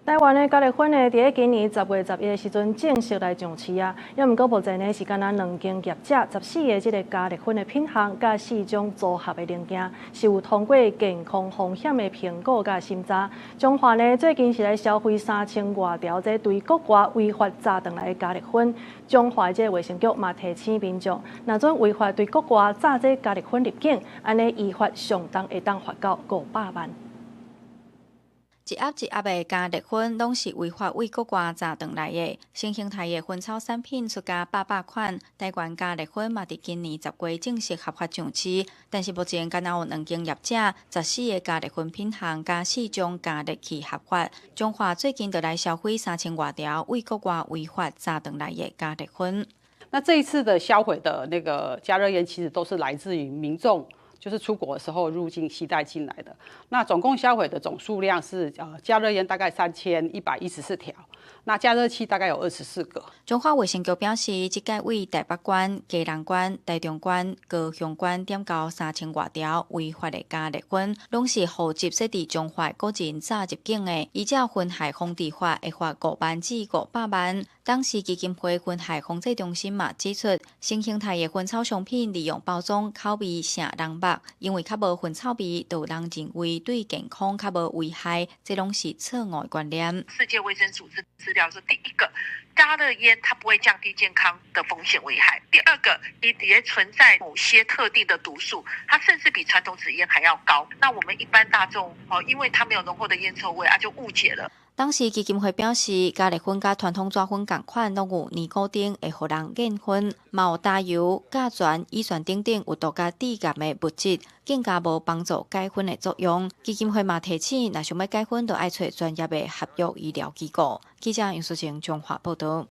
台灣的加熱薰呢，佇咧今年10月11的時陣正式來上市啊。猶毋過目前呢是干焦兩間業者14個這個加熱薰的品項，佮四種組合的零件，是有通過健康風險的評估佮審查。彰化呢最近是來銷毀3000外條這對國外違法鍘轉來的加熱薰。彰化這個衛生局嘛提醒民眾，若準違法對國外鍘這加熱薰入境，按呢依法上重會當罰到500萬。一盒一盒的加熱薰，攏是違法對國外鍘轉來的。新形態的薰草產品出價百百款，台灣加熱薰嘛，佇今年10月正式合法上市。但是目前干焦有兩間業者，14個加熱薰品項佮四種加熱器合法。彰化最近就來銷毀3000外條對國外違法鍘轉來的加熱薰。那這一次的銷毀的那個加熱煙，其實都是來自於民眾，就是出國的時候入境攜帶進來的。那總共銷毀的總數量是加熱煙大概3114條，那加熱器大概有24個。彰化衛生局表示，這擺對台北縣、基隆縣、台中縣、高雄縣點交3000外條違法的加熱薰，攏是戶籍設佇彰化個人鍘入境的。依照薰害防治法，會罰5萬至500萬。當時基金會薰害防制中心嘛指出，新形態的薰草商品利用包裝口味誠人肉，因為較無薰草味，就有人認為對健康較無危害，這攏是錯誤的觀念。世界衛生組織資料是第一個，加熱煙它不會降低健康的風險危害。第二個，伊也存在某些特定的毒素，它甚至比傳統紙煙還要高。那我們一般大眾哦，因為它沒有濃厚的煙臭味啊，就誤解了。當時基金會表示，加熱薰佮傳統紙薰仝款，攏有尼古丁會予人癮薰，嘛有焦油、甲醛、乙酸等等有毒佮致癌的物質，更加無幫助解薰的作用。基金會嘛提醒，若想欲解薰，就愛揣專業的合約醫療機構。記者楊淑晴彰化報導。